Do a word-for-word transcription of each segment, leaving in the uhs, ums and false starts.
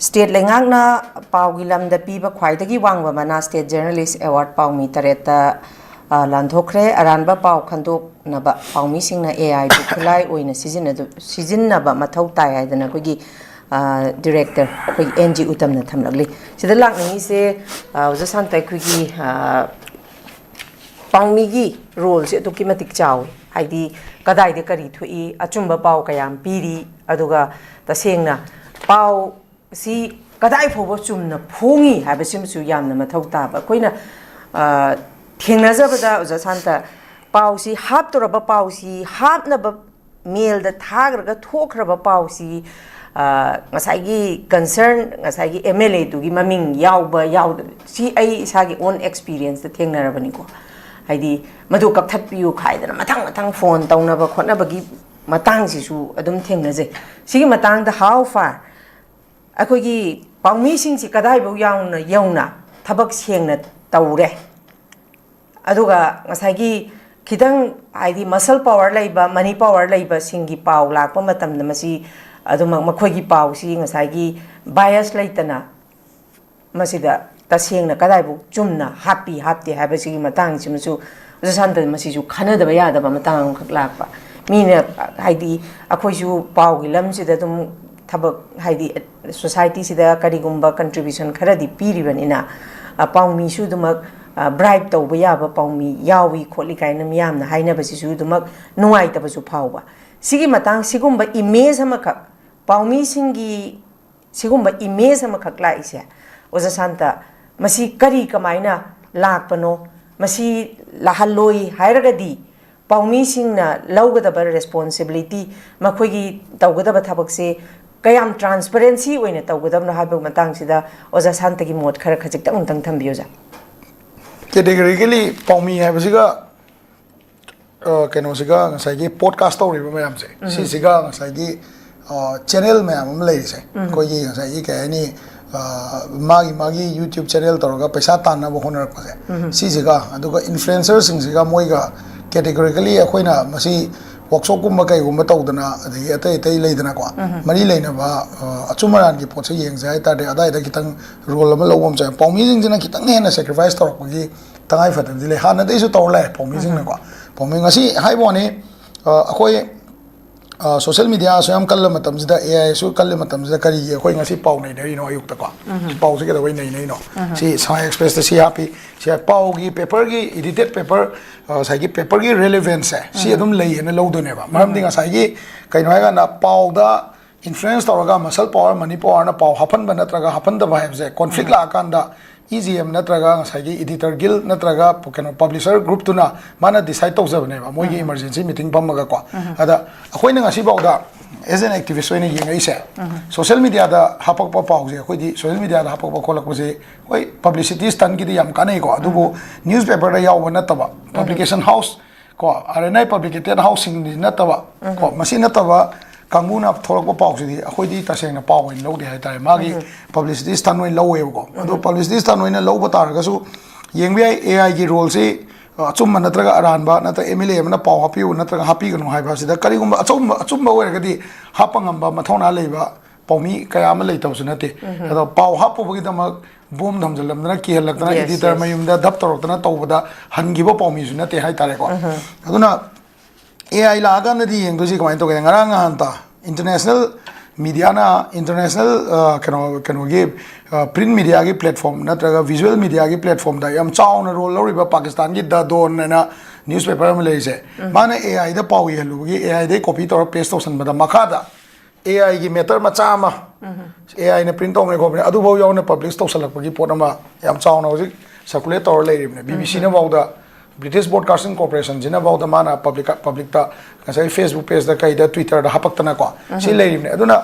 State ꯂꯩꯉꯥꯛꯅ ꯄꯥꯎꯒꯤ ꯂꯝꯗ ꯄꯤꯕ ꯈ꯭ꯋꯥꯏꯗꯒꯤ ꯋꯥꯡꯕ ꯃꯅꯥ State Journalist Award ꯄꯥꯎꯃꯤ ꯇꯔꯦꯠꯇ, ꯑ, ꯂꯥꯟꯊꯣꯛꯈ꯭ꯔꯦ꯫ ꯑꯔꯥꯟꯕ ꯄꯥꯎ ꯈꯟꯗꯣꯛꯅꯕ ꯄꯥꯎꯃꯤꯁꯤꯡꯅ A I ꯕꯨ ꯈꯨꯠꯂꯥꯏ ꯑꯣꯏꯅ ꯁꯤꯖꯤꯟꯅꯗꯨ-, ꯁꯤꯖꯤꯟꯅꯕ ꯃꯊꯧ ꯇꯥꯏ ꯍꯥꯏꯗꯅ ꯑꯩꯈꯣꯏꯒꯤ, ꯑ, ꯗꯤꯔꯦꯛꯇꯔ, ꯑꯩꯈꯣꯏꯒꯤ ꯑꯦꯟ ꯖꯤ ꯎꯇꯝꯅ ꯊꯝꯂꯛꯂꯤ꯫ ꯁꯤꯗ ꯂꯥꯛꯅꯤꯡꯉꯤꯁꯦ, ꯑ, ꯑꯣꯖꯥ ꯁꯥꯟꯇ, ꯑꯩꯈꯣꯏꯒꯤ, ꯑ, ꯄꯥꯎꯃꯤꯒꯤ ꯔꯣꯜꯁꯦ ꯑꯗꯨꯛꯀꯤ ꯃꯇꯤꯛ ꯆꯥꯎꯏ꯫ ꯍꯥꯏꯗꯤ, ꯀꯗꯥꯏꯗ ꯀꯔꯤ ꯊꯣꯛꯏ, ꯑꯆꯨꯝꯕ ꯄꯥꯎ ꯀꯌꯥꯝ ꯄꯤꯔꯤ, ꯑꯗꯨꯒ ꯇꯁꯦꯡꯅ ꯄꯥꯎ ꯁꯤ ꯀꯗꯥꯏ ꯐꯥꯎꯕ ꯆꯨꯝꯅ ꯐꯣꯡꯉꯤ ꯍꯥꯏꯕꯁꯤꯃꯁꯨ ꯌꯥꯝꯅ ꯃꯊꯧ ꯇꯥꯕ꯫ ꯑꯩꯈꯣꯏꯅ, ꯑ, ꯊꯦꯡꯅꯖꯕꯗ, ꯑꯣꯖꯥ ꯁꯥꯟꯇ, ꯄꯥꯎꯁꯤ, ꯍꯥꯞꯇꯣꯔꯕ ꯄꯥꯎꯁꯤ, ꯍꯥꯞꯅꯕ ꯃꯦꯜꯗ ꯊꯥꯈ꯭ꯔꯒ ꯊꯣꯛꯈ꯭ꯔꯕ ꯄꯥꯎꯁꯤ, ꯑ, ꯉꯁꯥꯏꯒꯤ ꯀꯟꯁꯔꯟ, ꯉꯁꯥꯏꯒꯤ ꯑꯦꯝ ꯑꯦꯜ ꯑꯦꯗꯨꯒꯤ ꯃꯃꯤꯡ ꯌꯥꯎꯕ ꯌꯥꯎꯗꯕ, ꯁꯤ ꯑꯩ ꯏꯁꯥꯒꯤ ꯑꯣꯟ ꯑꯦꯛꯁꯄꯤꯔꯤꯌꯦꯟꯁꯇ ꯊꯦꯡꯅꯔꯕꯅꯤꯀꯣ꯫ ꯍꯥꯏꯗꯤ, ꯃꯗꯨ ꯀꯛꯊꯠꯄꯤꯌꯨ ꯍꯥꯏꯗꯅ ꯃꯊꯪ ꯃꯊꯪ ꯐꯣꯟ ꯇꯧꯅꯕ ꯈꯣꯠꯅꯕꯒꯤ ꯃꯇꯥꯡꯁꯤꯁꯨ ꯑꯗꯨꯝ ꯊꯦꯡꯅꯖꯩ꯫ ꯁꯤꯒꯤ ꯃꯇꯥꯡꯗ how far ꯑꯩꯈꯣꯏꯒꯤ ꯄꯥꯎꯃꯤꯁꯤꯡꯁꯤ ꯀꯗꯥꯏꯐꯥꯎ ꯌꯥꯎꯅ ꯌꯧꯅ ꯊꯕꯛ ꯁꯦꯡꯅ ꯇꯧꯔꯦ? ꯑꯗꯨꯒ ꯉꯁꯥꯏꯒꯤ ꯈꯤꯇꯪ, ꯍꯥꯏꯗꯤ, ꯃꯁꯜ ꯄꯥꯋꯔ ꯂꯩꯕ, ꯃꯅꯤ ꯄꯥꯋꯔ ꯂꯩꯕꯁꯤꯡꯒꯤ ꯄꯥꯎ ꯂꯥꯛꯄ ꯃꯇꯝꯗ, ꯃꯁꯤ ꯑꯗꯨꯃꯛ ꯃꯈꯣꯏꯒꯤ ꯄꯥꯎꯁꯤ ꯉꯁꯥꯏꯒꯤ ꯕꯥꯏꯁ ꯂꯩꯇꯅ ꯃꯁꯤꯗ ꯇꯁꯦꯡꯅ ꯀꯗꯥꯏꯕꯨ ꯆꯨꯝꯅ ꯍꯥꯞꯄꯤ ꯍꯥꯞꯇꯦ ꯍꯥꯏꯕꯁꯤꯒꯤ ꯃꯇꯥꯡꯁꯤꯃꯁꯨ ꯑꯣꯖꯥ ꯁꯥꯟꯇ, ꯃꯁꯤꯁꯨ ꯈꯟꯅꯗꯕ ꯌꯥꯗꯕ ꯃꯇꯥꯡ ꯑꯃꯈꯛ ꯂꯥꯛꯄ꯫ ꯃꯤꯅ, ꯍꯥꯏꯗꯤ, ꯑꯩꯈꯣꯏꯁꯨ ꯄꯥꯎꯒꯤ ꯂꯝꯁꯤꯗ ꯑꯗꯨꯝ ꯊꯕꯛ, ꯍꯥꯏꯗꯤ, ꯁꯣꯁꯥꯏꯇꯤꯁꯤꯗ ꯀꯔꯤꯒꯨꯝꯕ ꯀꯟꯇ꯭ꯔꯤꯕ꯭ꯌꯨꯁꯟ ꯈꯔꯗꯤ ꯄꯤꯔꯤꯕꯅꯤꯅ, ꯑ, ꯄꯥꯎꯃꯤꯁꯨ ꯑꯗꯨꯃꯛ, ꯑ, ꯕ꯭ꯔꯥꯏꯕ ꯇꯧꯕ ꯌꯥꯕ ꯄꯥꯎꯃꯤ ꯌꯥꯎꯏ ꯈꯣꯠꯂꯤ ꯀꯥꯏꯅ ꯃꯤꯌꯥꯝꯅ ꯍꯥꯏꯅꯕꯁꯤꯁꯨ ꯑꯗꯨꯃꯛ ꯅꯨꯡꯉꯥꯏꯇꯕꯁꯨ ꯐꯥꯎꯕ꯫ ꯁꯤꯒꯤ ꯃꯇꯥꯡ, ꯁꯤꯒꯨꯝꯕ ꯏꯃꯦꯖ ꯑꯃꯈꯛ, ꯄꯥꯎꯃꯤꯁꯤꯡꯒꯤ ꯁꯤꯒꯨꯝꯕ ꯏꯃꯦꯖ ꯑꯃꯈꯛ ꯂꯥꯛꯏꯁꯦ, ꯑꯣꯖꯥ ꯁꯥꯟꯇ, ꯃꯁꯤ ꯀꯔꯤ, ꯀꯃꯥꯏꯅ ꯂꯥꯛꯄꯅꯣ? ꯃꯁꯤ ꯂꯥꯛꯍꯜꯂꯣꯏ ꯍꯥꯏꯔꯒꯗꯤ ꯄꯥꯎꯃꯤꯁꯤꯡꯅ ꯂꯧꯒꯗꯕ ꯔꯦꯁꯄꯣꯟꯁꯤꯕꯤꯂꯤꯇꯤ, ꯃꯈꯣꯏꯒꯤ ꯇꯧꯒꯗꯕ ꯊꯕꯛꯁꯦ ꯀꯌꯥꯝ ꯇ꯭ꯔꯥꯟꯁꯄꯔꯦꯟꯁꯤ ꯑꯣꯏꯅ ꯇꯧꯒꯗꯕꯅꯣ ꯍꯥꯏꯕ ꯃꯇꯥꯡꯁꯤꯗ ꯑꯣꯖꯥ ꯁꯥꯟꯇꯒꯤ ꯃꯣꯠ ꯈꯔ ꯈꯖꯤꯛꯇꯪ ꯑꯃꯨꯛꯇꯪ ꯊꯝꯕꯤꯌꯨ, ꯑꯣꯖꯥ꯫ ꯀꯦꯇꯦꯒꯣꯔꯤꯀꯦꯂꯤ ꯄꯥꯎꯃꯤ ꯍꯥꯏꯕꯁꯤꯒ, ꯑ, ꯀꯩꯅꯣꯁꯤꯒ, ꯉꯁꯥꯏꯒꯤ ꯄꯣꯗꯀꯥꯁ ꯇꯧꯔꯤꯕ ꯃꯌꯥꯝꯁꯦ, ꯁꯤꯁꯤꯒ ꯉꯁꯥꯏꯒꯤ, ꯑ, ꯆꯦꯅꯦꯜ ꯃꯌꯥꯝ ꯑꯃ ꯂꯩꯔꯤꯁꯦ, ꯑꯩꯈꯣꯏꯒꯤ ꯉꯁꯥꯏꯒꯤ, ꯀꯩ ꯍꯥꯏꯅꯤ, ꯑ, ꯃꯥꯒꯤ ꯃꯥꯒꯤ ꯌꯨꯇ꯭ꯌꯨꯕ ꯆꯦꯅꯦꯜ ꯇꯧꯔꯒ ꯄꯩꯁꯥ ꯇꯥꯟꯅꯕ ꯍꯣꯠꯅꯔꯛꯄꯁꯦ, ꯁꯤꯁꯤꯒ, ꯑꯗꯨꯒ ꯏꯟꯐ꯭ꯂꯨꯌꯦꯟꯁꯔꯁꯤꯡꯁꯤꯒ, ꯃꯣꯏꯒ ꯀꯦꯇꯦꯒꯣꯔꯤꯀꯦꯂꯤ ꯑꯩꯈꯣꯏꯅ ꯃꯁꯤ ꯋꯥꯛꯁꯣꯞꯀꯨꯝꯕ ꯀꯩꯒꯨꯝꯕ ꯇꯧꯗꯅ, ꯑꯗꯒꯤ ꯑꯇꯩ ꯑꯇꯩ ꯂꯩꯗꯅꯀꯣ, ꯃꯔꯤ ꯂꯩꯅꯕ, ꯑ, ꯑꯆꯨꯝ ꯑꯔꯥꯟꯒꯤ ꯄꯣꯠꯁꯦ ꯌꯦꯡꯖꯦ ꯍꯥꯏ ꯇꯥꯔꯗꯤ, ꯑꯗꯥꯏꯗ ꯈꯤꯇꯪ ꯔꯣꯜ ꯑꯃ ꯂꯧꯕ ꯑꯃ ꯆꯪꯉꯦ꯫ ꯄꯥꯎꯃꯤꯁꯤꯡꯁꯤꯅ ꯈꯤꯇꯪ ꯍꯦꯟꯅ ꯁꯦꯀ꯭ꯔꯤꯐꯥꯏꯁ ꯇꯧꯔꯛꯄꯒꯤ ꯇꯉꯥꯏ ꯐꯗꯕꯗꯤ ꯂꯩ꯫ ꯍꯥꯟꯅꯗꯩꯁꯨ ꯇꯧꯔ ꯂꯥꯛꯑꯦ ꯄꯥꯎꯃꯤꯁꯤꯡꯅꯀꯣ꯫ ꯄꯥꯎꯃꯤ ꯉꯁꯤ ꯍꯥꯏꯕ ꯋꯥꯅꯤ, ꯑ, ꯑꯩꯈꯣꯏ, ꯑ, ꯁꯣꯁꯤꯌꯦꯜ ꯃꯤꯗꯤꯌꯥ ꯑꯁꯨꯛ ꯌꯥꯝ ꯀꯜꯂ ꯃꯇꯝꯁꯤꯗ, ꯑꯦ ꯑꯥꯏ ꯑꯁꯨꯛ ꯀꯜꯂ ꯃꯇꯝꯁꯤꯗ ꯀꯔꯤꯒꯤ ꯑꯩꯈꯣꯏ ꯉꯁꯤ ꯄꯥꯎ ꯅꯩꯅꯔꯤꯅꯣ ꯑꯌꯨꯛꯇꯀꯣ? ꯁꯤ ꯄꯥꯎꯁꯦ ꯀꯩꯗꯧꯕꯩ ꯅꯩꯅꯔꯤꯅꯣ? ꯁꯤ ꯁꯉꯥꯏ ꯑꯦꯛꯁꯄ꯭ꯔꯦꯁꯇ ꯁꯤ ꯍꯥꯞꯄꯤ, ꯁꯤ ꯄꯥꯎꯒꯤ ꯄꯦꯄꯔꯒꯤ, ꯏꯗꯤꯇꯦꯠ ꯄꯦꯄꯔ, ꯑ, ꯉꯁꯥꯏꯒꯤ ꯄꯦꯄꯔꯒꯤ ꯔꯦꯂꯦꯚꯦꯟꯁꯁꯦ ꯁꯤ ꯑꯗꯨꯝ ꯂꯩꯌꯦꯅ ꯂꯧꯗꯣꯏꯅꯦꯕ꯫ ꯃꯔꯝꯗꯤ ꯉꯁꯥꯏꯒꯤ ꯀꯩꯅꯣ ꯍꯥꯏꯀꯥꯟꯗ ꯄꯥꯎꯗ ꯏꯟꯐ꯭ꯂꯨꯌꯦꯟꯁ ꯇꯧꯔꯒ ꯃꯁꯜ ꯄꯥꯋꯔ, ꯃꯅꯤ ꯄꯥꯋꯔꯅ ꯄꯥꯎ ꯍꯥꯞꯍꯟꯕ ꯅꯠꯇ꯭ꯔꯒ ꯍꯥꯞꯍꯟꯗꯕ ꯍꯥꯏꯕꯁꯦ, ꯀꯣꯟꯐ꯭ꯂꯤꯛ ꯂꯥꯛꯑꯀꯥꯟꯗ ꯏ ꯖꯤ ꯑꯦꯝ ꯅꯠꯇ꯭ꯔꯒ ꯉꯁꯥꯏꯒꯤ ꯏꯗꯤꯇꯔ ꯒꯤꯜ ꯅꯠꯇ꯭ꯔꯒ ꯀꯩꯅꯣ ꯄꯕ꯭ꯂꯤꯁꯔ ꯒ꯭ꯔꯨꯞꯇꯨꯅ ꯃꯥꯅ ꯗꯤꯁꯥꯏꯗ ꯇꯧꯖꯕꯅꯦꯕ, ꯃꯣꯏꯒꯤ ꯏꯃꯔꯖꯦꯟꯁꯤ ꯃꯤꯇꯤꯡ ꯐꯝꯃꯒꯀꯣ꯫ ꯑꯗ ꯑꯩꯈꯣꯏꯅ ꯉꯁꯤꯐꯥꯎꯗ ꯑꯦꯖ ꯑꯦꯟ ꯑꯦꯛꯇꯤꯚꯤꯁ ꯑꯣꯏꯅ ꯌꯦꯡꯉꯛꯏꯁꯦ, ꯁꯣꯁꯤꯌꯦꯜ ꯃꯤꯗꯤꯌꯥꯗ ꯍꯥꯄꯛꯄ ꯄꯥꯎꯁꯦ, ꯑꯩꯈꯣꯏꯗꯤ ꯁꯣꯁꯤꯌꯦꯜ ꯃꯤꯗꯤꯌꯥꯗ ꯍꯥꯄꯛꯄ ꯈꯣꯠꯂꯛꯄꯁꯦ, ꯍꯣꯏ, ꯄꯕ꯭ꯂꯤꯁꯤꯇꯤ ꯁ꯭ꯇꯟꯒꯤꯗꯤ ꯌꯥꯝ ꯀꯥꯟꯅꯩꯀꯣ, ꯑꯗꯨꯕꯨ ꯅ꯭ꯌꯨꯁ ꯄꯦꯄꯔꯗ ꯌꯥꯎꯕ ꯅꯠꯇꯕ, ꯄꯕ꯭ꯂꯤꯀꯦꯁꯟ ꯍꯥꯎꯁ ꯀꯣ, ꯑꯥꯔ ꯑꯦꯟ ꯑꯥꯏ ꯄꯕ꯭ꯂꯤꯀꯦꯇꯦꯠ ꯍꯥꯎꯁꯁꯤꯡꯗꯤ ꯅꯠꯇꯕ ꯀꯣ, ꯃꯁꯤ ꯅꯠꯇꯕ ꯀꯥꯡꯕꯨꯅ ꯊꯣꯛꯂꯛꯄ ꯄꯥꯎꯁꯤꯗꯤ ꯑꯩꯈꯣꯏꯗꯤ ꯇꯁꯦꯡꯅ ꯄꯥꯎ ꯑꯣꯏꯅ ꯂꯧꯗꯦ ꯍꯥꯏꯇꯥꯔꯦ꯫ ꯃꯥꯒꯤ ꯄꯕ꯭ꯂꯤꯁꯤꯇꯤ ꯁ꯭ꯇꯟ ꯑꯣꯏꯅ ꯂꯧꯋꯦꯕꯀꯣ꯫ ꯑꯗꯣ ꯄꯕ꯭ꯂꯤꯁꯤꯇꯤ ꯁ꯭ꯇꯟ ꯑꯣꯏꯅ ꯂꯧꯕ ꯇꯥꯔꯒꯁꯨ, ꯌꯦꯡꯕ ꯌꯥꯏ, ꯑꯦ ꯑꯥꯏꯒꯤ ꯔꯣꯜꯁꯤ, ꯑ, ꯑꯆꯨꯝꯕ ꯅꯠꯇ꯭ꯔꯒ ꯑꯔꯥꯟꯕ, ꯅꯠꯇ꯭ꯔꯒ ꯑꯦꯝ ꯑꯦꯜ ꯑꯦ ꯑꯃꯅ ꯄꯥꯎ ꯍꯥꯞꯄꯤꯌꯨ ꯅꯠꯇ꯭ꯔꯒ ꯍꯥꯞꯄꯤꯒꯅꯨ ꯍꯥꯏꯕ ꯑꯁꯤꯗ ꯀꯔꯤꯒꯨꯝꯕ ꯑꯆꯨꯝꯕ, ꯑꯆꯨꯝꯕ ꯑꯣꯏꯔꯒꯗꯤ ꯍꯥꯞꯄ ꯉꯝꯕ ꯃꯊꯧꯅꯥ ꯂꯩꯕ ꯄꯥꯎꯃꯤ ꯀꯌꯥ ꯑꯃ ꯂꯩꯇꯕꯁꯨ ꯅꯠꯇꯦ꯫ ꯑꯗꯣ ꯄꯥꯎ ꯍꯥꯞꯄꯨꯕꯒꯤꯗꯃꯛ ꯕꯣꯝ ꯊꯝꯖꯤꯜꯂꯝꯗꯅ, ꯀꯤꯍꯜꯂꯛꯇꯅ, ꯌꯦꯁ, ꯏꯗꯤꯇꯔ ꯌꯦꯁ꯫ ꯃꯌꯨꯝꯗ ꯙꯞ ꯇꯧꯔꯛꯇꯅ ꯇꯧꯕꯗ ꯍꯟꯈꯤꯕ ꯄꯥꯎꯃꯤꯁꯨ ꯅꯠꯇꯦ ꯍꯥꯏꯇꯥꯔꯦꯀꯣ꯫ ꯑꯗꯨꯅ ꯑꯦ ꯑꯥꯏ ꯂꯥꯛꯑꯀꯥꯟꯗꯗꯤ ꯌꯦꯡꯗꯣꯏꯁꯤ ꯀꯃꯥꯏꯅ ꯇꯧꯒꯦ? ꯉꯔꯥꯡ ꯅꯍꯥꯟꯇ ꯏꯟꯇꯔꯅꯦꯁꯅꯦꯜ ꯃꯤꯗꯤꯌꯥꯅ, ꯏꯟꯇꯔꯅꯦꯁꯅꯦꯜ, ꯑ, ꯀꯩꯅꯣ, ꯀꯩꯅꯣꯒꯤ, ꯑ, ꯄ꯭ꯔꯤꯟꯠ ꯃꯤꯗꯤꯌꯥꯒꯤ ꯄ꯭ꯂꯦꯠꯐꯣꯝ ꯅꯠꯇ꯭ꯔꯒ ꯚꯤꯖꯨꯋꯦꯜ ꯃꯤꯗꯤꯌꯥꯒꯤ ꯄ꯭ꯂꯦꯠꯐꯣꯝꯗ ꯌꯥꯝ ꯆꯥꯎꯅ ꯔꯣꯜ ꯂꯧꯔꯤꯕ ꯄꯥꯀꯤꯁꯇꯥꯟꯒꯤ ꯗ ꯗꯣꯟ ꯍꯥꯏꯅ ꯅ꯭ꯌꯨꯁ ꯄꯦꯄꯔ ꯑꯃ ꯂꯩꯔꯤꯁꯦ, ꯃꯥꯅ ꯑꯦ ꯑꯥꯏꯗ ꯄꯥꯎ ꯏꯍꯜꯂꯨꯕꯒꯤ, ꯑꯦ ꯑꯥꯏꯗꯩ ꯀꯣꯄꯤ ꯇꯧꯔ ꯄꯦꯁ ꯇꯧꯁꯟꯕꯗ, ꯃꯈꯥꯗ ꯑꯦ ꯑꯥꯏꯒꯤ ꯃꯦꯇꯔ ꯃꯆꯥ ꯑꯃ, ꯑꯦ ꯑꯥꯏꯅ ꯄ꯭ꯔꯤꯟꯠ ꯇꯧꯕꯅꯦ ꯈꯣꯠꯄꯅꯦ, ꯑꯗꯨꯐꯥꯎ ꯌꯥꯎꯅ ꯄꯕ꯭ꯂꯤꯁ ꯇꯧꯁꯜꯂꯛꯄꯒꯤ ꯄꯣꯠ ꯑꯃ ꯌꯥꯝ ꯆꯥꯎꯅ ꯍꯧꯖꯤꯛ ꯁꯔꯀꯨꯂꯦꯠ ꯇꯧꯔ ꯂꯩꯔꯤꯕꯅꯦ꯫ ꯕꯤ ꯕꯤ ꯁꯤꯅ ꯐꯥꯎꯗ, ꯕ꯭ꯔꯤꯇꯤꯁ ꯕ꯭ꯔꯣꯗꯀꯥꯁꯇꯤꯡ ꯀꯣꯔꯄꯣꯔꯦꯁꯟꯁꯤꯅ ꯐꯥꯎꯗ ꯃꯥꯅ ꯄꯕ꯭ꯂꯤꯛ, ꯄꯕ꯭ꯂꯤꯛꯇ ꯉꯁꯥꯏꯒꯤ ꯐꯦꯁꯕꯨꯛ ꯄꯦꯖꯇ, ꯀꯩꯗ, ꯇ꯭ꯋꯤꯇꯔꯗ ꯍꯥꯄꯛꯇꯅꯀꯣ ꯁꯤ ꯂꯩꯔꯤꯕꯅꯦ꯫ ꯑꯗꯨꯅ,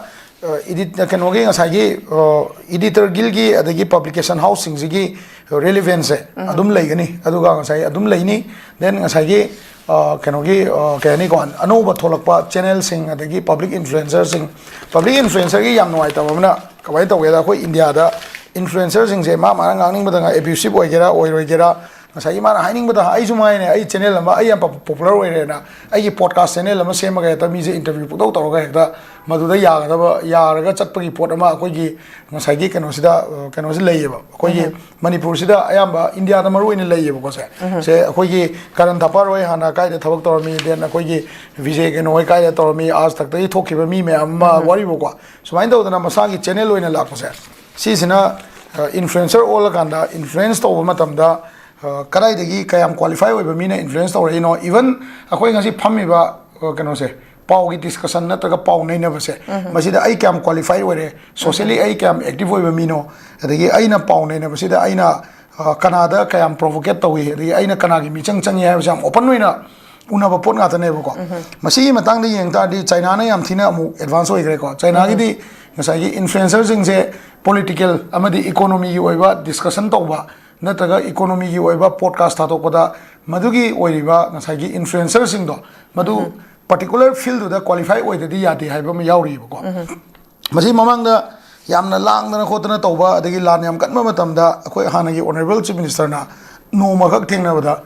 ꯑ, ꯏꯗꯤꯠ, ꯀꯩꯅꯣꯒꯤ ꯉꯁꯥꯏꯒꯤ, ꯑ, ꯏꯗꯤꯇꯔ ꯒꯤꯜꯒꯤ ꯑꯗꯒꯤ ꯄꯕ꯭ꯂꯤꯀꯦꯁꯟ ꯍꯥꯎꯁꯁꯤꯡꯁꯤꯒꯤ ꯔꯦꯂꯤꯚꯦꯟꯁꯁꯦ ꯑꯗꯨꯝ ꯂꯩꯒꯅꯤ, ꯑꯗꯨꯒ ꯉꯁꯥꯏ ꯑꯗꯨꯝ ꯂꯩꯅꯤ꯫ ꯗꯦꯟ ꯉꯁꯥꯏꯒꯤ, ꯑ, ꯀꯩꯅꯣꯒꯤ, ꯑ, ꯀꯩ ꯍꯥꯏꯅꯤꯀꯣ, ꯑꯅꯧꯕ ꯊꯣꯛꯂꯛꯄ ꯆꯦꯅꯦꯜꯁꯤꯡ ꯑꯗꯒꯤ ꯄꯕ꯭ꯂꯤꯛ ꯏꯟꯐ꯭ꯂꯨꯌꯦꯟꯁꯔꯁꯤꯡ, ꯄꯕ꯭ꯂꯤꯛ ꯏꯟꯐ꯭ꯂꯨꯌꯦꯟꯁꯔꯒꯤ ꯌꯥꯝ ꯅꯨꯡꯉꯥꯏꯇꯕ ꯑꯃꯅ ꯀꯃꯥꯏꯅ ꯇꯧꯒꯦꯗ, ꯑꯩꯈꯣꯏ ꯏꯟꯗꯤꯌꯥꯗ ꯏꯟꯐ꯭ꯂꯨꯌꯦꯟꯁꯔꯁꯤꯡꯁꯦ ꯃꯥ ꯃꯥꯅ ꯉꯥꯡꯅꯤꯡꯕꯗ ꯉꯥꯡ, ꯑꯦꯕ꯭ꯌꯨꯁꯤꯞ ꯑꯣꯏꯒꯦꯔꯥ ꯑꯣꯏꯔꯣꯏꯒꯦꯔꯥ, ꯉꯁꯥꯏꯒꯤ ꯃꯥꯅ ꯍꯥꯏꯅꯤꯡꯕꯗ, ꯑꯩꯁꯨ ꯃꯉꯥꯏꯅꯦ, ꯑꯩ ꯆꯦꯅꯦꯜ ꯑꯃ, ꯑꯩ ꯌꯥꯝ ꯄꯣꯄꯨꯂꯔ ꯑꯣꯏꯔꯦꯅ ꯑꯩꯒꯤ ꯄꯣꯗꯀꯥꯁ ꯆꯦꯅꯦꯜ ꯑꯃ ꯁꯦꯝꯃꯒ ꯍꯦꯛꯇ ꯃꯤꯁꯦ ꯏꯟꯇꯔꯚ꯭ꯌꯨ ꯄꯨꯡꯇꯧ ꯇꯧꯔꯒ ꯍꯦꯛꯇ ꯃꯗꯨꯗ ꯌꯥꯒꯗꯕ, ꯌꯥꯔꯒ ꯆꯠꯄꯒꯤ ꯄꯣꯠ ꯑꯃ ꯑꯩꯈꯣꯏꯒꯤ ꯉꯁꯥꯏꯒꯤ ꯀꯩꯅꯣꯁꯤꯗ, ꯑ, ꯀꯩꯅꯣꯁꯤ ꯂꯩꯌꯦꯕ꯫ ꯑꯩꯈꯣꯏꯒꯤ ꯃꯅꯤꯄꯨꯔꯁꯤꯗ ꯑꯌꯥꯝꯕ ꯏꯟꯗꯤꯌꯥꯗ ꯃꯔꯨ ꯑꯣꯏꯅ ꯂꯩꯌꯦꯕꯀꯣ ꯁꯦ꯫ ꯁꯦ ꯑꯩꯈꯣꯏꯒꯤ ꯀꯔꯟ ꯊꯥꯄꯔ ꯍꯣꯏ ꯍꯥꯟꯅ ꯀꯥꯏꯗ ꯊꯕꯛ ꯇꯧꯔꯝꯃꯤ, then ꯑꯩꯈꯣꯏꯒꯤ ꯚꯤꯖꯦ ꯀꯩꯅꯣ ꯍꯣꯏ ꯀꯥꯏꯗ ꯇꯧꯔꯝꯃꯤ, ꯑꯥꯖ ꯇꯛꯇꯒꯤ ꯊꯣꯛꯈꯤꯕ ꯃꯤ ꯃꯌꯥꯝ ꯑꯃ ꯋꯥꯔꯤꯕꯀꯣ꯫ ꯁꯨꯃꯥꯏꯅ ꯇꯧꯗꯅ ꯃꯁꯥꯒꯤ ꯆꯦꯅꯦꯜ ꯑꯣꯏꯅ ꯂꯥꯛꯄꯁꯦ, ꯁꯤꯁꯤꯅ, ꯑ, ꯏꯟꯐ꯭ꯂꯨꯌꯦꯟꯁꯔ ꯑꯣꯜꯂꯀꯥꯟꯗ ꯏꯟꯐ꯭ꯂꯨꯌꯦꯟꯁ ꯇꯧꯕ ꯃꯇꯝꯗ, ꯑ, ꯀꯗꯥꯏꯗꯒꯤ ꯀꯌꯥꯝ ꯀ꯭ꯋꯥꯂꯤꯐꯥꯏ ꯑꯣꯏꯕ ꯃꯤꯅ ꯏꯟꯐ꯭ꯂꯨꯌꯦꯟꯁ ꯇꯧꯔꯛꯏꯅꯣ, ꯏꯚꯟ ꯑꯩꯈꯣꯏ ꯉꯁꯤ ꯐꯝꯃꯤꯕ, ꯑ, ꯀꯩꯅꯣꯁꯦ, ꯄꯥꯎꯒꯤ ꯗꯤꯁꯀꯁꯟ ꯅꯠꯇ꯭ꯔꯒ ꯄꯥꯎ ꯅꯩꯅꯕꯁꯦ, ꯃꯁꯤꯗ ꯑꯩ ꯀꯌꯥꯝ ꯀ꯭ꯋꯥꯂꯤꯐꯥꯏ ꯑꯣꯏꯔꯦ, ꯁꯣꯁꯦꯂꯤ ꯑꯩ ꯀꯌꯥꯝ ꯑꯦꯛꯇꯤꯚ ꯑꯣꯏꯕ ꯃꯤꯅꯣ, ꯑꯗꯒꯤ ꯑꯩꯅ ꯄꯥꯎ ꯅꯩꯅꯕꯁꯤꯗ ꯑꯩꯅ, ꯑ, ꯀꯅꯥꯗ ꯀꯌꯥꯝ ꯄ꯭ꯔꯣꯚꯣꯀꯦꯠ ꯇꯧꯏ, ꯑꯗꯒꯤ ꯑꯩꯅ ꯀꯅꯥꯒꯤ ꯃꯤꯆꯪ ꯆꯪꯉꯤ ꯍꯥꯏꯕꯁꯦ ꯌꯥꯝ ꯑꯣꯄꯟ ꯑꯣꯏꯅ ꯎꯅꯕ ꯄꯣꯠ ꯉꯥꯛꯇꯅꯦꯕꯀꯣ꯫ ꯃꯁꯤꯒꯤ ꯃꯇꯥꯡꯗ ꯌꯦꯡ ꯇꯥꯔꯗꯤ ꯆꯥꯏꯅꯥꯅ ꯌꯥꯝ ꯊꯤꯅ ꯑꯃꯨꯛ ꯑꯦꯗꯚꯥꯟꯁ ꯑꯣꯏꯈ꯭ꯔꯦꯀꯣ꯫ ꯆꯥꯏꯅꯥꯒꯤꯗꯤ ꯉꯁꯥꯏꯒꯤ ꯏꯟꯐ꯭ꯂꯨꯌꯦꯟꯁꯔꯁꯤꯡꯁꯦ ꯄꯣꯂꯤꯇꯤꯀꯦꯜ ꯑꯃꯗꯤ ꯏꯀꯣꯅꯣꯃꯤꯒꯤ ꯑꯣꯏꯕ ꯗꯤꯁꯀꯁꯟ ꯇꯧꯕ ꯅꯠꯇ꯭ꯔꯒ ꯏꯀꯣꯅꯣꯃꯤꯒꯤ ꯑꯣꯏꯕ ꯄꯣꯗꯀꯥꯁ ꯊꯥꯗꯣꯛꯄꯗ ꯃꯗꯨꯒꯤ ꯑꯣꯏꯔꯤꯕ ꯉꯁꯥꯏꯒꯤ ꯏꯟꯐ꯭ꯂꯨꯌꯦꯟꯁꯔꯁꯤꯡꯗꯣ ꯃꯗꯨ ꯄꯥꯔꯇꯤꯀꯨꯂꯔ ꯐꯤꯜꯗꯨꯗ ꯀ꯭ꯋꯥꯂꯤꯐꯥꯏ ꯑꯣꯏꯗꯗꯤ ꯌꯥꯗꯦ ꯍꯥꯏꯕ ꯑꯃ ꯌꯥꯎꯔꯤꯕꯀꯣ꯫ ꯃꯁꯤ ꯃꯃꯥꯡꯗ ꯌꯥꯝꯅ ꯂꯥꯡꯗꯅ ꯈꯣꯠꯇꯅ ꯇꯧꯕ, ꯑꯗꯒꯤ ꯂꯥꯟ ꯌꯥꯝ ꯀꯟꯕ ꯃꯇꯝꯗ ꯑꯩꯈꯣꯏ ꯍꯥꯟꯅꯒꯤ ꯑꯣꯅꯔꯦꯕꯜ ꯆꯤꯐ ꯃꯤꯅꯤꯁꯇꯔꯅ ꯅꯣꯡꯃꯈꯛ ꯊꯦꯡꯅꯕꯗ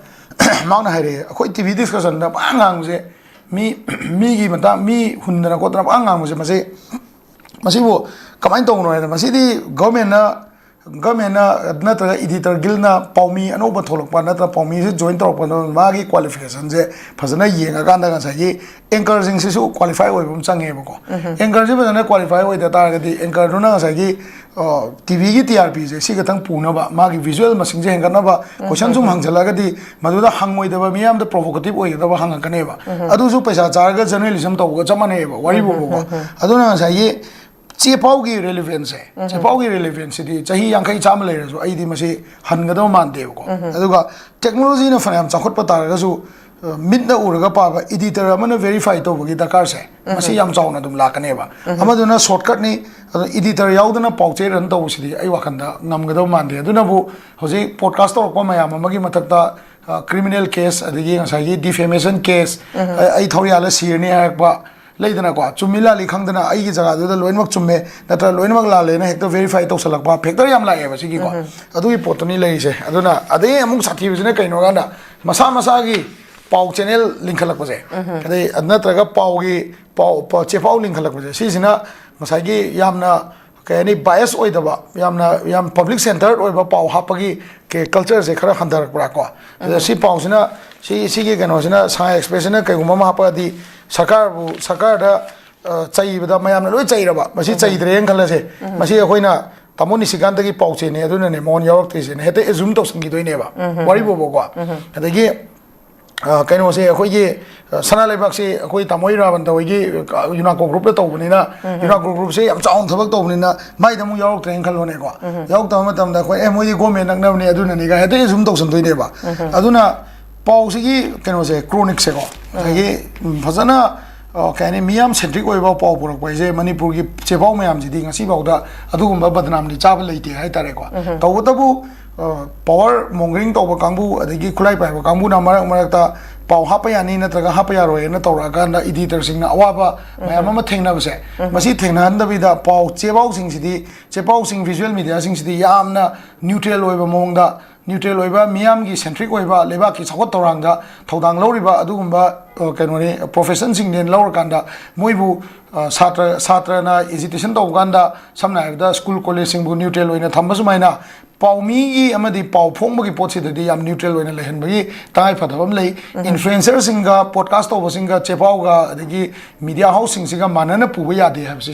ꯃꯍꯥꯛꯅ ꯍꯥꯏꯔꯛꯑꯦ, ꯑꯩꯈꯣꯏ ꯇꯤ ꯚꯤ ꯗꯤꯁꯀꯁꯟꯗ ꯄꯪꯉꯥꯡ ꯉꯥꯡꯕꯁꯦ, ꯃꯤ, ꯃꯤꯒꯤ ꯃꯇꯥꯡ, ꯃꯤ ꯍꯨꯟꯗꯅ ꯈꯣꯠꯇꯅ ꯄꯪꯉꯥꯡ ꯉꯥꯡꯕꯁꯦ, ꯃꯁꯤ, ꯃꯁꯤꯕꯨ ꯀꯃꯥꯏꯅ ꯇꯧꯕꯅꯣ ꯍꯥꯏꯗ, ꯃꯁꯤꯗꯤ ꯒꯚꯔꯟꯃꯦꯟꯅ, ꯒꯚꯔꯟꯃꯦꯟꯅ ꯅꯠꯇ꯭ꯔꯒ ꯏꯗꯤꯇꯔ ꯒꯤꯜꯅ ꯄꯥꯎꯃꯤ ꯑꯅꯧꯕ ꯊꯣꯛꯂꯛꯄ ꯅꯠꯇ꯭ꯔꯒ ꯄꯥꯎꯃꯤꯁꯦ ꯖꯣꯏꯟ ꯇꯧꯔꯛꯄꯗ ꯃꯥꯒꯤ ꯀ꯭ꯋꯥꯂꯤꯐꯤꯀꯦꯁꯟꯁꯦ ꯐꯖꯅ ꯌꯦꯡꯉꯀꯥꯟꯗ ꯉꯁꯥꯏꯒꯤ ꯑꯦꯡꯀꯔꯁꯤꯡꯁꯤꯁꯨ ꯀ꯭ꯋꯥꯂꯤꯐꯥꯏ ꯑꯣꯏꯕ ꯑꯃ ꯆꯪꯉꯦꯕꯀꯣ꯫ ꯑꯦꯡꯀꯔꯁꯤ ꯐꯖꯅ ꯀ꯭ꯋꯥꯂꯤꯐꯥꯏ ꯑꯣꯏꯗ ꯇꯥꯔꯒꯗꯤ ꯑꯦꯡꯀꯔꯗꯨꯅ ꯉꯁꯥꯏꯒꯤ, ꯑ, ꯇꯤ ꯚꯤꯒꯤ ꯇꯤ ꯑꯥꯔ ꯄꯤꯁꯦ ꯁꯤ ꯈꯛꯇꯪ ꯄꯨꯅꯕ, ꯃꯥꯒꯤ ꯚꯤꯖꯨꯋꯦꯜ ꯃꯁꯤꯡꯁꯦ ꯍꯦꯟꯒꯠꯅꯕ ꯀꯣꯏꯁꯟ ꯁꯨꯝ ꯍꯪꯖꯜꯂꯒꯗꯤ ꯃꯗꯨꯗ ꯍꯪꯉꯣꯏꯗꯕ, ꯃꯤꯌꯥꯝꯗ ꯄ꯭ꯔꯣꯚꯣꯀꯦꯇꯤꯞ ꯑꯣꯏꯒꯗꯕ ꯍꯪꯉꯛꯀꯅꯦꯕ꯫ ꯑꯗꯨꯁꯨ ꯄꯩꯁꯥ ꯆꯥꯔꯒ ꯖꯔꯅꯦꯂꯤꯖꯝ ꯇꯧꯕꯒ ꯆꯞ ꯃꯥꯟꯅꯩꯑꯕ ꯋꯥꯔꯤꯕꯨꯕꯀꯣ꯫ ꯑꯗꯨꯅ ꯉꯁꯥꯏꯒꯤ ꯆꯦ ꯄꯥꯎꯒꯤ ꯔꯦꯂꯤꯚꯦꯟꯁꯁꯦ, ꯆꯦ ꯄꯥꯎꯒꯤ ꯔꯦꯂꯤꯚꯦꯟꯁꯁꯤꯗꯤ ꯆꯍꯤ ꯌꯥꯡꯈꯩ ꯆꯥꯝꯃ ꯂꯩꯔꯁꯨ ꯑꯩꯗꯤ ꯃꯁꯤ ꯍꯟꯒꯗꯕ ꯃꯥꯟꯗꯦꯕꯀꯣ꯫ ꯑꯗꯨꯒ ꯇꯦꯛꯅꯣꯂꯣꯖꯤꯅ ꯐꯅꯌꯥꯝ ꯆꯥꯎꯈꯠꯄ ꯇꯥꯔꯒꯁꯨ, ꯑ, ꯃꯤꯠꯅ ꯎꯔꯒ ꯄꯥꯕ ꯏꯗꯤꯇꯔ ꯑꯃꯅ ꯚꯦꯔꯤꯐꯥꯏ ꯇꯧꯕꯒꯤ ꯗꯔꯀꯥꯔꯁꯦ ꯃꯁꯤ ꯌꯥꯝ ꯆꯥꯎꯅ ꯑꯗꯨꯝ ꯂꯥꯛꯀꯅꯦꯕ꯫ ꯑꯃꯗꯨꯅ ꯁꯣꯔꯠꯀꯠꯅꯤ, ꯑꯗꯣ ꯏꯗꯤꯇꯔ ꯌꯥꯎꯗꯅ ꯄꯥꯎ ꯆꯦ ꯔꯟ ꯇꯧꯕꯁꯤꯗꯤ ꯑꯩ ꯋꯥꯈꯟꯗ ꯉꯝꯒꯗꯕ ꯃꯥꯟꯗꯦ꯫ ꯑꯗꯨꯅꯕꯨ ꯍꯧꯖꯤꯛ ꯄꯣꯗꯀꯥꯁ ꯇꯧꯔꯛꯄ ꯃꯌꯥꯝ ꯑꯃꯒꯤ ꯃꯊꯛꯇ, ꯑ, ꯀ꯭ꯔꯤꯃꯤꯅꯦꯜ ꯀꯦꯁ, ꯑꯗꯒꯤ ꯉꯁꯥꯏꯒꯤ ꯗꯤꯐꯦꯃꯦꯁꯟ ꯀꯦꯁ, ꯑ, ꯑꯩ ꯊꯧꯔꯤꯌꯥꯜꯂ ꯁꯤꯔꯅꯤ ꯍꯥꯏꯔꯛꯄ, ꯂꯩꯗꯅꯀꯣ, ꯆꯨꯝꯃꯤ ꯂꯥꯜꯂꯤ ꯈꯪꯗꯅ ꯑꯩꯒꯤ ꯖꯒꯥꯗꯨꯗ ꯂꯣꯏꯅꯃꯛ ꯆꯨꯝꯃꯦ ꯅꯠꯇ꯭ꯔꯒ ꯂꯣꯏꯅꯃꯛ ꯂꯥꯜꯂꯦꯅ ꯍꯦꯛꯇ ꯚꯦꯔꯤꯐꯥꯏ ꯇꯧꯁꯜꯂꯛꯄ ꯐꯦꯛꯇꯔ ꯌꯥꯝ ꯂꯥꯛꯑꯦꯕ ꯁꯤꯒꯤꯀꯣ꯫ ꯑꯗꯨꯒꯤ ꯄꯣꯠꯇꯨꯅꯤ ꯂꯩꯔꯤꯁꯦ꯫ ꯑꯗꯨꯅ ꯑꯗꯩ ꯑꯃꯨꯛ ꯁꯥꯊꯤꯕꯁꯤꯅ ꯀꯩꯅꯣ ꯍꯥꯏꯀꯥꯟꯗ, ꯃꯁꯥ ꯃꯁꯥꯒꯤ ꯄꯥꯎ ꯆꯦꯅꯦꯜ ꯂꯤꯡꯈꯠꯂꯛꯄꯁꯦ, ꯑꯗꯩ ꯅꯠꯇ꯭ꯔꯒ ꯄꯥꯎꯒꯤ ꯄꯥꯎ ꯄ- ꯆꯦꯄꯥꯎ ꯂꯤꯡꯈꯠꯂꯛꯄꯁꯦ, ꯁꯤꯁꯤꯅ ꯉꯁꯥꯏꯒꯤ ꯌꯥꯝꯅ, ꯀꯩ ꯍꯥꯏꯅꯤ, ꯕꯥꯏꯁ ꯑꯣꯏꯗꯕ, ꯌꯥꯝꯅ ꯌꯥꯝ ꯄꯕ꯭ꯂꯤꯛ ꯁꯦꯟꯇꯔ ꯑꯣꯏꯕ ꯄꯥꯎ ꯍꯥꯞꯄꯒꯤ ꯀꯜꯆꯔꯁꯦ ꯈꯔ ꯍꯟꯊꯔꯛꯄ꯭ꯔꯥ ꯀꯣ꯫ ꯑꯗ ꯁꯤ ꯄꯥꯎꯁꯤꯅ, ꯁꯤ ꯁꯤꯒꯤ ꯀꯩꯅꯣꯁꯤꯅ, ꯁꯉꯥꯏ ꯑꯦꯛꯁꯄ꯭ꯔꯦꯁꯁꯤꯅ ꯀꯩꯒꯨꯝꯕ ꯑꯃ ꯍꯥꯞꯄꯛꯑꯗꯤ, ꯁꯔꯀꯥꯔꯕꯨ ꯁꯔꯀꯥꯔꯗ ꯑ, ꯆꯩꯕꯗ ꯃꯌꯥꯝꯅ ꯂꯣꯏ ꯆꯩꯔꯕ, ꯃꯁꯤ ꯆꯩꯗ꯭ꯔꯦꯅ ꯈꯜꯂꯁꯦ꯫ ꯃꯁꯤ ꯑꯩꯈꯣꯏꯅ ꯇꯥꯃꯣ ꯅꯤꯁꯤꯀꯥꯟꯇꯒꯤ ꯄꯥꯎꯆꯦꯅꯦ ꯑꯗꯨꯅꯀꯣ ꯃꯉꯣꯟ ꯌꯥꯎꯔꯛꯇ꯭ꯔꯤꯁꯦꯅ ꯍꯦꯛꯇ ꯑꯦꯖꯨꯝ ꯇꯧꯁꯟꯈꯤꯗꯣꯏꯅꯦꯕ, ꯋꯥꯔꯤꯕꯨꯕꯀꯣ꯫ ꯑꯗꯒꯤ ꯑ, ꯀꯩꯅꯣꯁꯦ, ꯑꯩꯈꯣꯏꯒꯤ ꯑ, ꯁꯅꯥ ꯂꯩꯕꯥꯛꯁꯤ ꯑꯩꯈꯣꯏ ꯇꯥꯃꯣ ꯏꯔꯥꯕꯟꯇ ꯍꯣꯏꯒꯤ, ꯑ, ꯌꯨꯅꯥꯀꯣ ꯒ꯭ꯔꯨꯞꯇ ꯇꯧꯕꯅꯤꯅ, ꯌꯨꯅꯥꯀꯣ ꯒ꯭ꯔꯨꯞꯁꯦ ꯌꯥꯝ ꯆꯥꯎꯅ ꯊꯕꯛ ꯇꯧꯕꯅꯤꯅ, ꯃꯥꯏꯗ ꯑꯃꯨꯛ ꯌꯥꯎꯔꯛꯇ꯭ꯔꯦꯅ ꯈꯜꯂꯣꯅꯦꯀꯣ꯫ ꯌꯥꯎꯔꯛꯇꯕ ꯃꯇꯝꯗ ꯑꯩꯈꯣꯏ, "ꯑꯦ, ꯃꯣꯏꯗꯤ ꯒꯣꯔꯃꯦꯟ ꯅꯛꯅꯕꯅꯦ, ꯑꯗꯨꯅꯅꯤꯒ" ꯍꯦꯛꯇ ꯑꯦꯖꯨꯝ ꯇꯧꯁꯟꯗꯣꯏꯅꯦꯕ꯫ ꯑꯗꯨꯅ ꯄꯥꯎꯁꯤꯒꯤ ꯀꯩꯅꯣꯁꯦ, ꯀ꯭ꯔꯣꯅꯤꯛꯁꯦꯀꯣ, ꯉꯁꯥꯏꯒꯤ, ꯎꯝ, ꯐꯖꯅ, ꯑ, ꯀꯩ ꯍꯥꯏꯅꯤ, ꯃꯤꯌꯥꯝ ꯁꯦꯟꯇ꯭ꯔꯤꯛ ꯑꯣꯏꯕ ꯄꯥꯎ ꯄꯨꯔꯛꯄ ꯍꯥꯏꯁꯦ ꯃꯅꯤꯄꯨꯔꯒꯤ ꯆꯦꯄꯥꯎ ꯃꯌꯥꯝꯁꯤꯗꯤ ꯉꯁꯤꯐꯥꯎꯗ ꯑꯗꯨꯒꯨꯝꯕ ꯕꯗꯅꯥꯝꯗꯤ ꯆꯥꯕ ꯂꯩꯇꯦ ꯍꯥꯏꯇꯥꯔꯦꯀꯣ꯫ ꯇꯧꯕꯇꯕꯨ, ꯑ, ꯄꯋꯥꯔ ꯃꯣꯡꯒꯔꯤꯡ ꯇꯧꯕ ꯀꯥꯡꯕꯨ, ꯑꯗꯒꯤ ꯈꯨꯠꯂꯥꯏ ꯄꯥꯏꯕ ꯀꯥꯡꯕꯨꯅ ꯃꯔꯛ ꯃꯔꯛꯇ ꯄꯥꯎ ꯍꯥꯞꯄ ꯌꯥꯅꯤ ꯅꯠꯇ꯭ꯔꯒ ꯍꯥꯞꯄ ꯌꯥꯔꯣꯏꯅ ꯇꯧꯔꯛꯑꯀꯥꯟꯗ ꯏꯗꯤꯇꯔꯁꯤꯡꯅ ꯑꯋꯥꯕ ꯃꯌꯥꯝ ꯑꯃ ꯊꯦꯡꯅꯕꯁꯦ, ꯃꯁꯤ ꯊꯦꯡꯅꯍꯟꯗꯕꯤꯗ ꯄꯥꯎ ꯆꯦꯄꯥꯎꯁꯤꯡꯁꯤꯗꯤ, ꯆꯦꯄꯥꯎꯁꯤꯡ, ꯚꯤꯖꯨꯋꯦꯜ ꯃꯤꯗꯤꯌꯥꯁꯤꯡꯁꯤꯗꯤ ꯌꯥꯝꯅ ꯅ꯭ꯌꯨꯇ꯭ꯔꯦꯜ ꯑꯣꯏꯕ ꯃꯑꯣꯡꯗ, ꯅ꯭ꯌꯨꯇ꯭ꯔꯦꯜ ꯑꯣꯏꯕ, ꯃꯤꯌꯥꯝꯒꯤ ꯁꯦꯟꯇ꯭ꯔꯤꯛ ꯑꯣꯏꯕ, ꯂꯩꯕꯥꯛꯀꯤ ꯆꯥꯎꯈꯠ ꯊꯧꯔꯥꯡꯗ ꯊꯧꯗꯥꯡ ꯂꯧꯔꯤꯕ ꯑꯗꯨꯒꯨꯝꯕ, ꯑ, ꯀꯩꯅꯣꯅꯤ, ꯄ꯭ꯔꯣꯐꯦꯁꯟꯁꯤꯡꯅꯦ ꯂꯧꯔꯀꯥꯟꯗ ꯃꯣꯏꯕꯨ, ꯑ, ꯁꯥꯇ꯭ꯔ, ꯁꯥꯇ꯭ꯔꯅ ꯑꯦꯖꯤꯇꯦꯁꯟ ꯇꯧꯕ ꯀꯥꯟꯗ, ꯁꯝꯅ ꯍꯥꯏꯔꯕꯗ, ꯁ꯭ꯀꯨꯜ ꯀꯣꯂꯦꯖꯁꯤꯡꯕꯨ ꯅ꯭ꯌꯨꯇ꯭ꯔꯦꯜ ꯑꯣꯏꯅ ꯊꯝꯕ ꯁꯨꯃꯥꯏꯅ, ꯄꯥꯎꯃꯤꯒꯤ ꯑꯃꯗꯤ ꯄꯥꯎ ꯐꯣꯡꯕꯒꯤ ꯄꯣꯠꯁꯤꯗꯗꯤ ꯌꯥꯝ ꯅ꯭ꯌꯨꯇ꯭ꯔꯦꯜ ꯑꯣꯏꯅ ꯂꯩꯍꯟꯕꯒꯤ ꯇꯉꯥꯏ ꯐꯗꯕ ꯑꯃ ꯂꯩ꯫ ꯏꯟꯐ꯭ꯂꯨꯌꯦꯟꯁꯔꯁꯤꯡꯒ, ꯄꯣꯗꯀꯥꯁ ꯇꯧꯕꯁꯤꯡꯒ, ꯆꯦꯄꯥꯎꯒ, ꯑꯗꯒꯤ ꯃꯤꯗꯤꯌꯥ ꯍꯥꯎꯁꯁꯤꯡꯁꯤꯒ ꯃꯥꯟꯅꯅ ꯄꯨꯕ ꯌꯥꯗꯦ ꯍꯥꯏꯕꯁꯤ